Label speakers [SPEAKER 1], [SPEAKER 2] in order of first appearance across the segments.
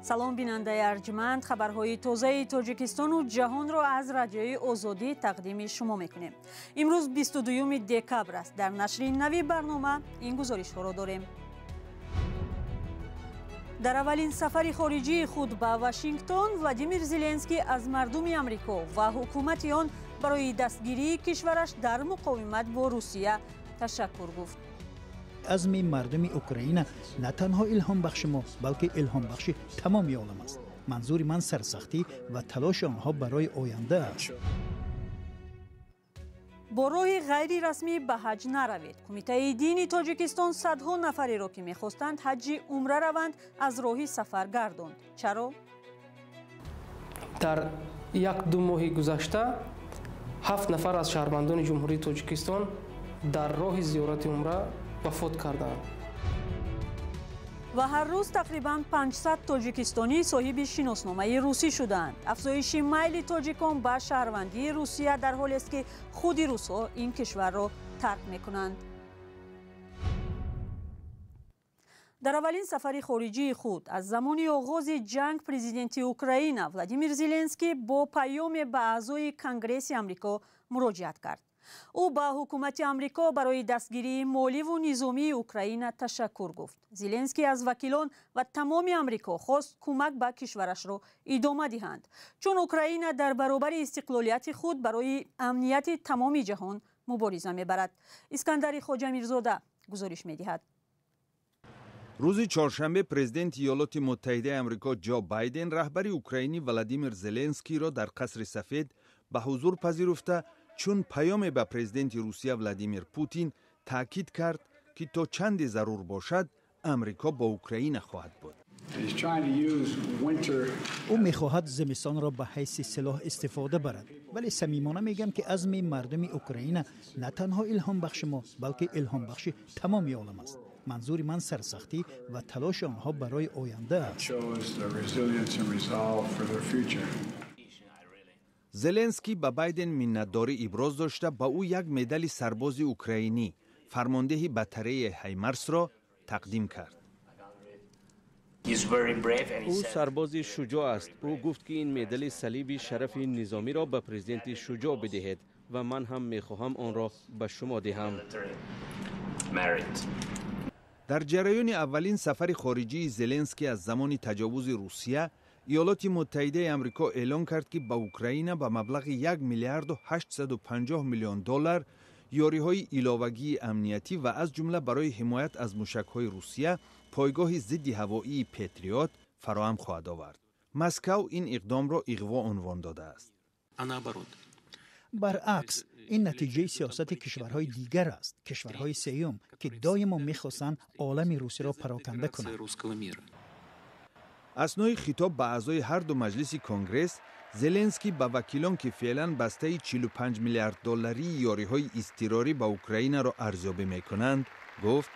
[SPEAKER 1] Салом, бинандаи арҷманд. Хабарҳои тозаи Тоҷикистону ҷаҳонро аз Радиои Озодӣ тақдими шумо мекунем. Имрӯз 22 декабр аст. Дар нашри нави барнома ин гузоришҳоро дорем. Дар аввалин сафари хориҷии худ ба Вашингтон Владимир Зеленский аз мардуми Амрико ва ҳукумати он барои дастгирии кишвараш дар муқовимат бо Русия ташаккур гуфт.
[SPEAKER 2] Азми мардуми Украина на танҳо илҳомбахши мо, балки илҳомбахши тамоми олам аст. Манзури ман сарсахтӣ ва талоши онҳо барои оянда аст.
[SPEAKER 1] Бо роҳи ғайрирасмӣ ба ҳаҷ наравед. Кумитаи дини Тоҷикистон садҳо нафареро, ки мехостанд ҳаҷи умра раванд, аз роҳи сафар гардонд. Чаро?
[SPEAKER 3] Дар як-ду моҳи гузашта 7 нафар аз шаҳрвандони Ҷумҳурии Тоҷикистон дар роҳи зиёрати умра вафот карданд.
[SPEAKER 1] Ва ҳар рӯз тақрибан 500 тоҷикистонӣ соҳиби шиносномаи русӣ шудаанд. Афзоиши майли тоҷикон ба шаҳрвандии Русия дар ҳолест, ки худи русҳо ин кишварро тарк мекунанд. Дар аввалин сафари хориҷии худ аз замони оғози ҷанг президенти Украина Владимир Зеленский бо паёме ба аъзои Конгресси Амрико муроҷиат кард. Ӯ ба ҳукумати Амрико барои дастгирии моливу низомии Украина ташаккур гуфт. Зеленский аз вакилон ва тамоми Амрико хост кӯмак ба кишварашро идома диҳанд, чун Украина дар баробари истиқлолияти худ барои амнияти тамоми ҷаҳон мубориза мебарад. Искандари Хоҷамирзода гузориш медиҳад.
[SPEAKER 4] Рӯзи чоршанбе президенти Иёлоти Муттаҳидаи Амрико Ҷо Байден раҳбари украинӣ Владимир Зеленскийро дар Қасри Сафед ба ҳузур пазируфта, чун паёме ба президенти Русия Владимир Путин таъкид кард, ки то чанде зарур бошад, Амрико бо Украина хоҳад буд.
[SPEAKER 2] Ӯ мехоҳад зимистонро ба ҳайси силоҳ истифода барад, вале самимона мегӯям, ки азми мардуми Украина на танҳо илҳомбахши мо, балки илҳомбахши тамоми олам аст. Манзури ман сарсахтӣ ва талоши онҳо барои оянда аст.
[SPEAKER 4] Зеленский ба Байден миннатдорӣ иброз дошта, ба ӯ як медали сарбози украинӣ, фармондеҳи батареяи Ҳаймарсро тақдим кард.
[SPEAKER 5] Ӯ сарбози шуҷоъ аст. Ӯ гуфт, ки ин медали салиби шарафи низомиро ба президенти шуҷоъ бидиҳед ва ман ҳам мехоҳам онро ба шумо диҳам.
[SPEAKER 4] Дар ҷараёни аввалин сафари хориҷии Зеленский аз замони таҷовузи Русия, Иёлоти Муттаҳидаи Амрико эълон кард, ки ба Украина ба маблағи 1 миллиарду 850 миллион доллар ёриҳои иловагии амниятӣ ва аз ҷумла барои ҳимоят аз мушакҳои Русия пойгоҳи зидди ҳавоии Патриот фароҳам хоҳад овард. Москав ин иқдомро иғво унвон додааст.
[SPEAKER 2] Баръакс, ин натиҷаи сиёсати кишварҳои дигар аст, кишварҳои сеюм, ки доимо мехостанд олами русиро пароканда кунанд.
[SPEAKER 4] Аснои хитоб ба аъзои ҳарду маҷлиси Конгресс, Зеленский ба вакилон, ки феълан бастаи 45 миллиард долларии ёриҳои изтирорӣ ба Украинаро арзёбӣ мекунанд, гуфт: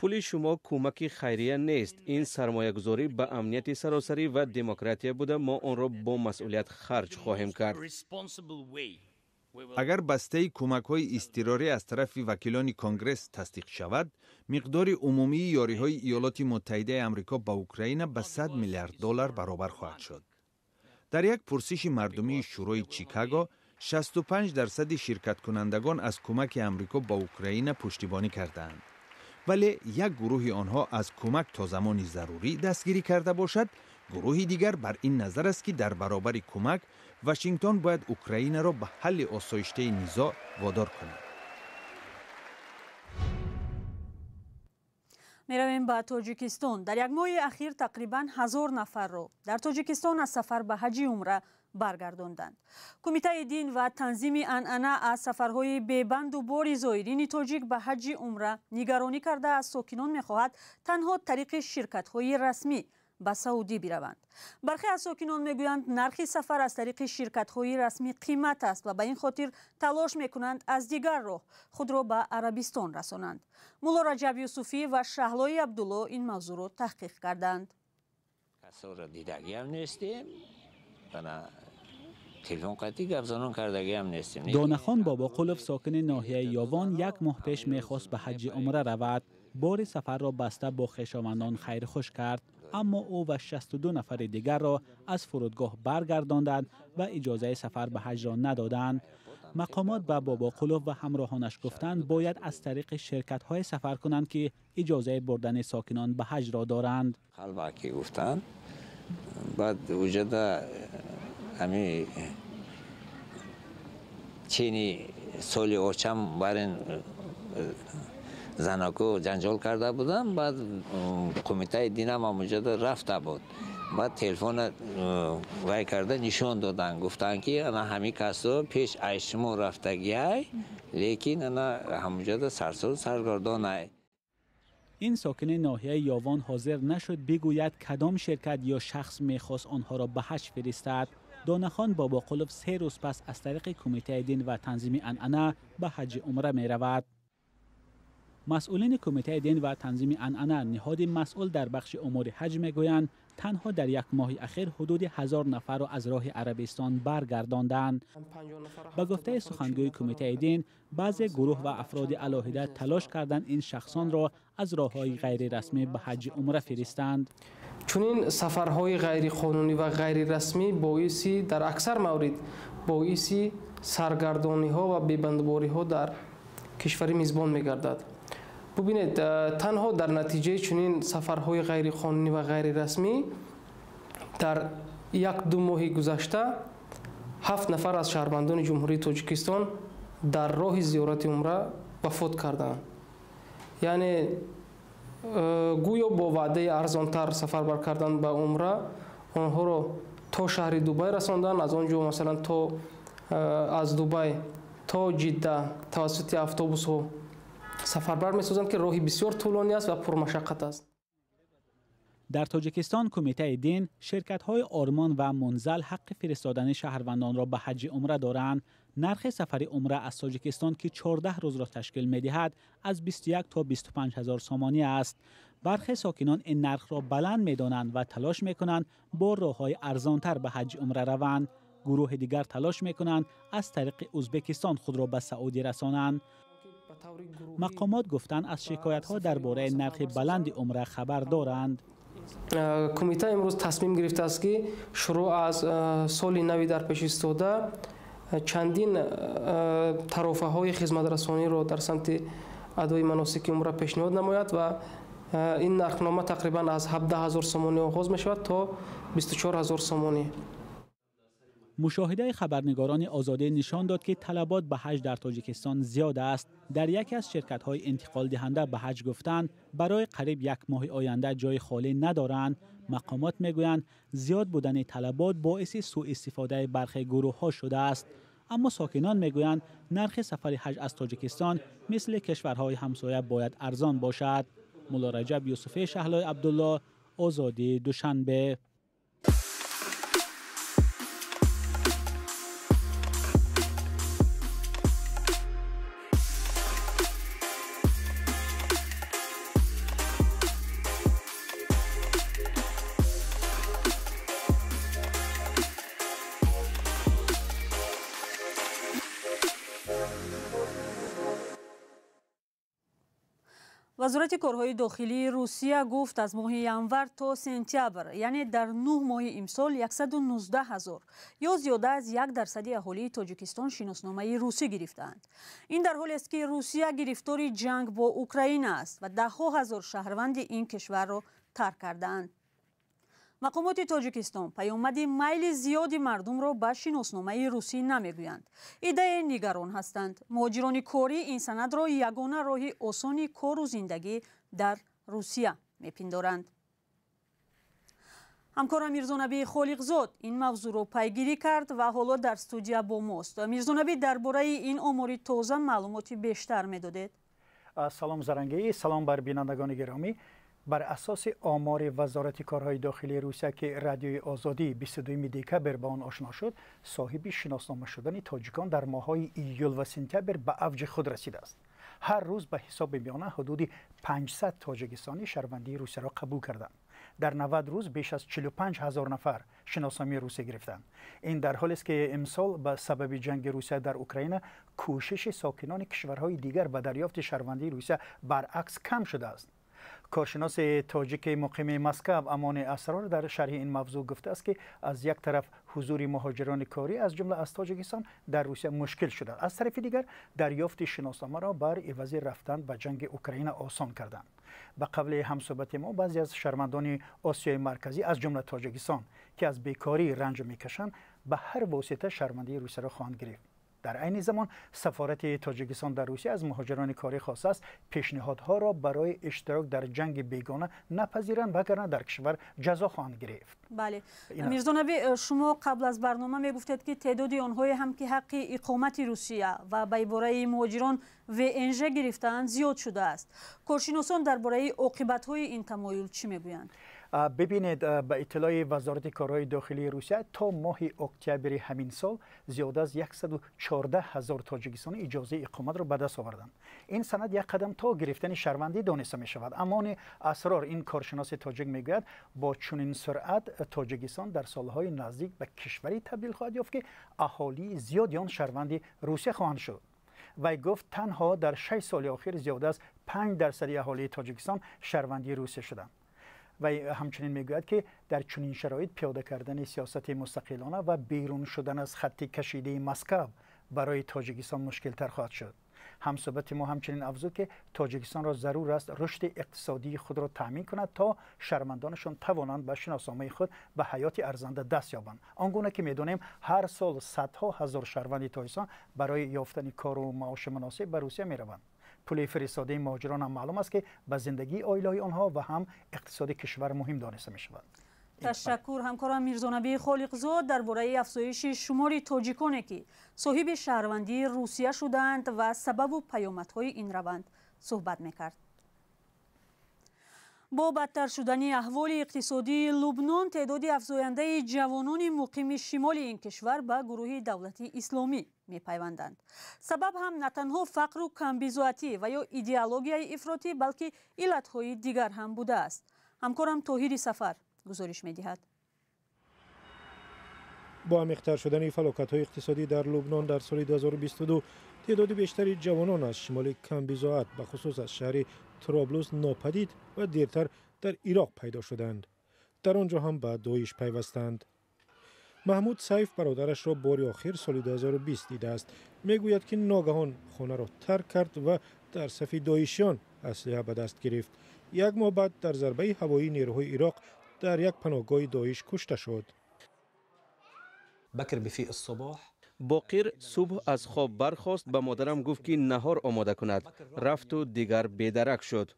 [SPEAKER 5] Пули шумо кӯмаки хайрия нест. Ин сармоягузорӣ ба амнияти саросарӣ ва демократия буда, мо онро бо масъулият харҷ хоҳем кард.
[SPEAKER 4] Агар бастаи кӯмакҳои изтирорӣ аз тарафи вакилони Конгресс тасдиқ шавад, миқдори умумии ёриҳои Иёлоти Муттаҳидаи Амрико ба Украина ба 100 миллиард доллар баробар хоҳад шуд. Дар як пурсиши мардумии Шӯрои Чикаго 65% ширкаткунандагон аз кӯмаки Амрико ба Украина пуштибонӣ кардаанд, вале як гурӯҳи онҳо аз кӯмак то замони зарурӣ дастгирӣ карда бошад, гурӯҳи дигар бар ин назар аст, ки дар баробари кӯмак Вашингтон бояд Украинаро ба ҳалли осоиштаи низоъ водор кунад.
[SPEAKER 1] Меравем ба Тоҷикистон. Дар як моҳи ахир тақрибан 1000 нафарро дар Тоҷикистон аз сафар ба ҳаҷи умра баргардонданд. Кумитаи дин ва танзими анъана аз сафарҳои бебанду бори зоирини тоҷик ба ҳаҷи умра нигаронӣ карда, аз сокинон мехоҳад танҳо тариқи ширкатҳои расмӣ ба Саудӣ бираванд. Бархе аз сокинон мегӯянд, нархи сафар аз тариқи ширкатҳои расмӣ қимат аст ва ба ин хотир талош мекунанд аз дигар роҳ худро ба Арабистон расонанд. Мулло Раҷаб Юсуфӣ ва Шаҳлои Абдулло ин мавзӯъро таҳқиқ карданд.
[SPEAKER 6] Касоро дидагиам нестем, телефон қатъи гапзанон кардагиам нестем.
[SPEAKER 7] Донахон Бобоқулов, сокини ноҳияи Ёвон, як моҳ пеш мехост ба ҳаҷи умра равад. бори сафарро баста бо хешовандон хайрхуш кард, аммо ӯ ва 62 нафари дигарро аз фурудгоҳ баргардонданд ва иҷозаи сафар ба ҳаҷро надоданд. Мақомот ба Бобоқулов ва ҳамроҳонаш гуфтанд, бояд аз тариқи ширкатҳое сафар кунанд, ки иҷозаи бурдани сокинон ба ҳаҷро доранд.
[SPEAKER 6] Қалбакӣ гуфтанд, баъд уҷада ҳами чени соли очам барин занако ҷанҷол карда будам, баъд кумитаи динам ҳамуҷада рафта буд. Баъд телефона вай карда нишон доданд, гуфтанд, ки ана ҳами касо пеш ай шумо рафтагиай, лекин ана ҳамуҷада сарсор саргардонай.
[SPEAKER 7] Ин сокини ноҳияи Ёвон ҳозир нашуд бигӯяд, кадом ширкат ё шахс мехост онҳоро ба ҳаҷ фиристад. Донахон Бобоқулов 3 рӯз пас аз тариқи Кумитаи дин ва танзими анъана ба ҳаҷи умра меравад. Масъулини Кумитаи дин ва танзими анъана, ниҳоди масъул дар бахши умури ҳаҷ, мегӯянд, танҳо дар як моҳи ахир ҳудуди 1000 нафарро аз роҳи Арабистон баргардонданд. Ба гуфтаи сухангӯи Кумитаи дин, баъзе гурӯҳ ва афроди алоҳида талош карданд ин шахсонро аз роҳҳои ғайрирасмӣ ба ҳаҷи умра фиристанд.
[SPEAKER 3] Чунин сафарҳои ғайриқонунӣ ва ғайрирасмӣ боиси дар аксар маврид боиси саргардониҳо ва бебандубориҳо дар кишвари мизбон мегардад. Бубинед, танҳо дар натиҷаи чунин сафарҳои ғайриқонунӣ ва ғайрирасмӣ дар 1-2 моҳи гузашта 7 нафар аз шаҳрвандони Ҷумҳурии Тоҷикистон дар роҳи зиёрати умра вафот карданд. Яъне гӯё бо ваъдаи арзонтар сафарбар кардан ба умра онҳоро то шаҳри Дубай расонданд, аз он ҷо масалан то аз Дубай то Ҷидда тавассути автобусҳо сафарбар месозанд, ки роҳи бисёр тӯлонӣ аст ва пурмашаққат аст.
[SPEAKER 7] Дар Тоҷикистон Кумитаи дин, ширкатҳои Ормон ва Мунзал ҳаққи фиристодани шаҳрвандонро ба ҳаҷи умра доранд. Нархи сафари умра аз Тоҷикистон, ки 14 рӯзро ташкил медиҳад, аз 21 то 25 ҳазор сомонӣ аст. Бархе сокинон ин нархро баланд медонанд ва талош мекунанд бо роҳҳои арзонтар ба ҳаҷи умра раванд. Гурӯҳи дигар талош мекунанд аз тариқи Ӯзбекистон худро ба Саудӣ расонанд. Мақомот гуфтанд, аз шикоятҳо дар бораи нархи баланди умра хабар доранд.
[SPEAKER 3] Кумита имрӯз тасмим гирифтааст, ки шурӯъ аз соли нави дар пеш истода чандин тарофаҳои хизматрасониро дар самти адои маносики умра пешниҳод намояд ва ин нархнома тақрибан аз 17 ҳазор сомонӣ оғоз мешавад то 24 ҳазор сомонӣ.
[SPEAKER 7] Мушоҳидаи хабарнигорони Озодӣ нишон дод, ки талабот ба ҳаҷ дар Тоҷикистон зиёд аст. Дар яке аз ширкатҳои интиқолдиҳанда ба ҳаҷ гуфтанд, барои қариб як моҳи оянда ҷои холӣ надоранд. Мақомот мегӯянд, зиёд будани талабот боиси сӯистифодаи бархе гурӯҳҳо шудааст. Аммо сокинон мегӯянд, нархи сафари ҳаҷ аз Тоҷикистон мисли кишварҳои ҳамсоя бояд арзон бошад. Мулло Раҷаб Юсуфӣ, Шаҳлои Абдулло, Озодӣ, Душанбе.
[SPEAKER 1] Вазорати корҳои дохилии Русия гуфт, аз моҳи январ то сентябр, яъне дар 9 моҳи имсол, 119 ҳазор ё зиёда аз 1% аҳолии Тоҷикистон шиносномаи русӣ гирифтаанд. Ин дар ҳолест, ки Русия гирифтори ҷанг бо Украина аст ва даҳҳо ҳазор шаҳрванди ин кишварро тарк кардаанд. Мақомоти Тоҷикистон паёмади майли зиёди мардумро ба шиносномаи русӣ намегӯянд. Иддае нигарон ҳастанд. Муҳоҷирони корӣ ин санадро ягона роҳи осони кору зиндагӣ дар Русия мепиндоранд. Ҳамкорам Мирзонабии Холиқзод ин мавзӯъро пайгирӣ кард ва ҳоло дар студия бо мост. Мирзонабӣ, дар бораи ин омори тоза маълумоти бештар медодед?
[SPEAKER 2] Салом Зарангӣ, салом бар бинандагони гиромӣ. Бар асоси омори Вазорати корҳои дохилии Русия, ки Радиои Озодӣ 22 декабр ба он ошно шуд, соҳиби шиноснома шудани тоҷикон дар моҳҳои июл ва сентябр ба авҷи худ расидааст. Ҳар рӯз ба ҳисоби миёна ҳудуди 500 тоҷикистонӣ шаҳрвандии Русияро қабул карданд. Дар 90 рӯз беш аз 45 ҳазор нафар шиносномаи русия гирифтанд. Ин дар ҳолест ки имсол ба сабаби ҷанги Русия дар Украина кӯшиши сокинони кишварҳои дигар ба дарёфти шаҳрвандии Русия баръакс кам шудааст. Коршиноси тоҷики муқими Москав Амони Асрор дар шарҳи ин мавзӯъ гуфтааст, ки аз як тараф ҳузури муҳоҷирони корӣ аз ҷумла аз Тоҷикистон дар Русия мушкил шудааст, аз тарафи дигар дарёфти шиносномаро бар ивази рафтан ба ҷанги Украина осон карданд. Ба қавли ҳамсӯҳбати мо, баъзе аз шаҳрвандони Осиёи Марказӣ аз ҷумла Тоҷикистон, ки аз бекорӣ ранҷ мекашанд, ба ҳар восита шаҳрвандии Русияро хоҳанд гирифт. Дар айни замон сафорати Тоҷикистон дар Русия аз муҳоҷирони корӣ хостааст пешниҳодҳоро барои иштирок дар ҷанги бегона напазиранд, вагарна дар кишвар ҷазо хоҳанд гирифт.
[SPEAKER 1] Бале, Мирзонаби, шумо қабл аз барнома мегуфтед, ки теъдоди онҳое ҳам ки ҳаққи иқомати Русия ва ба ибораи муҳоҷирон ВНЖ гирифтаанд зиёд шудааст. Коршиносон дар бораи оқибатҳои ин тамоюл чӣ мегӯянд?
[SPEAKER 2] Бибинед, ба иттилои Вазорати корҳои дохилии Русия то моҳи октябри ҳамин сол зиёда аз 114 ҳазор тоҷикистонӣ иҷозаи иқоматро ба даст оварданд. Ин санад як қадам то гирифтани шаҳрвандӣ дониста мешавад. Амони Асрор, ин коршиноси тоҷик, мегӯяд, бо чунин суръат Тоҷикистон дар солҳои наздик ба кишваре табдил хоҳад ёфт, ки аҳолии зиёди он шаҳрванди Русия хоҳанд шуд. Вай гуфт, танҳо дар 6 соли охир зиёда аз 5% аҳолии Тоҷикистон шаҳрвандии Русия шуданд. Вай ҳамчунин мегӯяд, ки дар чунин шароит пиёда кардани сиёсати мустақилона ва берун шудан аз хатти кашидаи Москав барои Тоҷикистон мушкилтар хоҳад шуд. Ҳамсӯҳбати мо ҳамчунин афзуд, ки Тоҷикистонро зарур аст рушди иқтисодии худро таъмин кунад, то шаҳрвандонашон тавонанд ба шиносномаи худ ба ҳаёти арзанда даст ёбанд. Он гуна ки медонем, ҳар сол садҳо ҳазор шаҳрванди Тоҷикистон барои ёфтани кору маоши муносиб ба Русия мераванд. Пули фиристодаи муҳоҷирон ҳам маълум аст, ки ба зиндагии оилаҳои онҳо ва ҳам иқтисоди кишвар муҳим дониста мешавад.
[SPEAKER 1] Ташаккур. Ҳамкорам Мирзонаби Холиқзод дар бораи афзоиши шумори тоҷиконе, ки соҳиби шаҳрвандии Русия шудаанд ва сабабу паёмадҳои ин раванд суҳбат мекард. Бо бадтар шудани аҳволи иқтисодии Лубнон, теъдоди афзояндаи ҷавонони муқими шимоли ин кишвар ба гурӯҳи давлати исломӣ мепайванданд. Сабаб ҳам на танҳо фақру камбизоатӣ ва ё идеологияи ифротӣ, балки иллатҳои дигар ҳам будааст. Ҳамкорам Тоҳири Сафар гузориш медиҳад.
[SPEAKER 8] Бо амиқтар шудани фалокатҳои иқтисодӣ дар Лубнон дар соли 2022 теъдоди бештари ҷавонон аз шимоли камбизоат, бахусус аз шаҳри Троблус, нопадид ва дертар дар Ироқ пайдо шуданд. Дар он ҷо ҳам ба Доиш пайвастанд. Маҳмуд Сайф бародарашро бори охир соли 2020 дидааст. Мегӯяд, ки ногаҳон хонаро тарк кард ва дар сафи доишиён аслиҳа ба даст гирифт. Як моҳ баъд дар зарбаи ҳавоии нерӯҳои Ироқ дар як паноҳгоҳи Доиш кушта шуд.
[SPEAKER 5] Боқир субҳ аз хоб бархост, ба модарам гуфт, ки наҳор омода кунад. Рафту дигар бедарак шуд.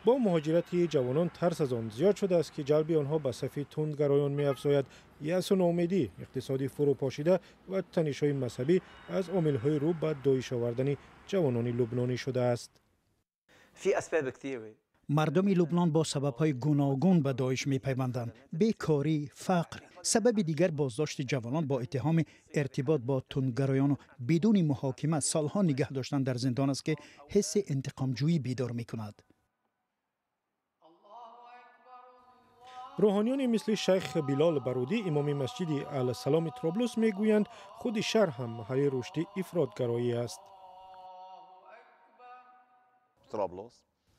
[SPEAKER 8] Бо муҳоҷирати ҷавонон тарс аз он зиёд шудааст, ки ҷалби онҳо ба сафи тундгароён меафзояд. Яъсу ноумедӣ, иқтисоди фурӯпошида ва танишҳои мазҳабӣ аз омилҳои рӯ ба доиш овардани ҷавонони лубнонӣ шудааст.
[SPEAKER 2] Мардуми Лубнон бо сабабҳои гуногун ба Доиш мепайванданд: бекорӣ, фақр. Сабаби дигар боздошти ҷавонон бо иттиҳоми иртибот бо тундгароёну бидуни муҳокима солҳо нигаҳ доштан дар зиндон аст, ки ҳисси интиқомҷӯӣ бедор мекунад.
[SPEAKER 8] Рӯҳониёне мисли шайх Билол Барудӣ, имоми масҷиди Алсаломи Троблус, мегӯянд, худи шаҳр ҳам маҳалли рушди ифротгароӣ аст.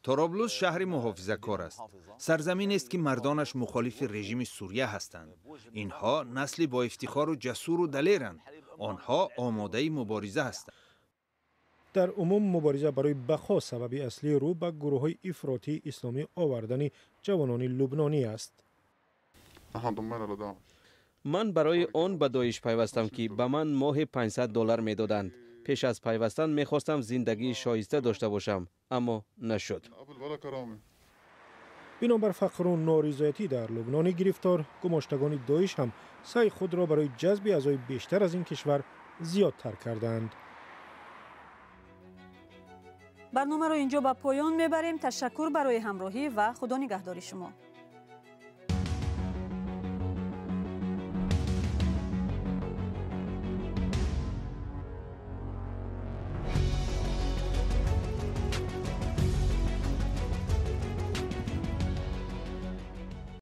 [SPEAKER 4] Тороблус шаҳри муҳофизакор аст. Сарзаминест, ки мардонаш мухолифи режими Сурия ҳастанд. Инҳо насли боифтихору ҷасуру далеранд. Онҳо омодаи мубориза ҳастанд.
[SPEAKER 8] Дар умум мубориза барои бақо сабаби аслии рӯ ба гурӯҳҳои ифротии исломӣ овардани ҷавонони лубнонӣ аст.
[SPEAKER 5] Ман барои он ба Доиш пайвастам, ки ба ман моҳе 500 доллар медоданд. Пеш аз пайвастан мехостам зиндагии шоиста дошта бошам, аммо нашуд.
[SPEAKER 8] Бинобар фақру норизоятӣ дар Лубнони гирифтор, гумоштагони Доиш ҳам саъи худро барои ҷазби аъзои бештар аз ин кишвар зиёдтар кардаанд.
[SPEAKER 1] Барномаро инҷо ба поён мебарем. Ташаккур барои ҳамроҳӣ ва худо нигаҳдори шумо.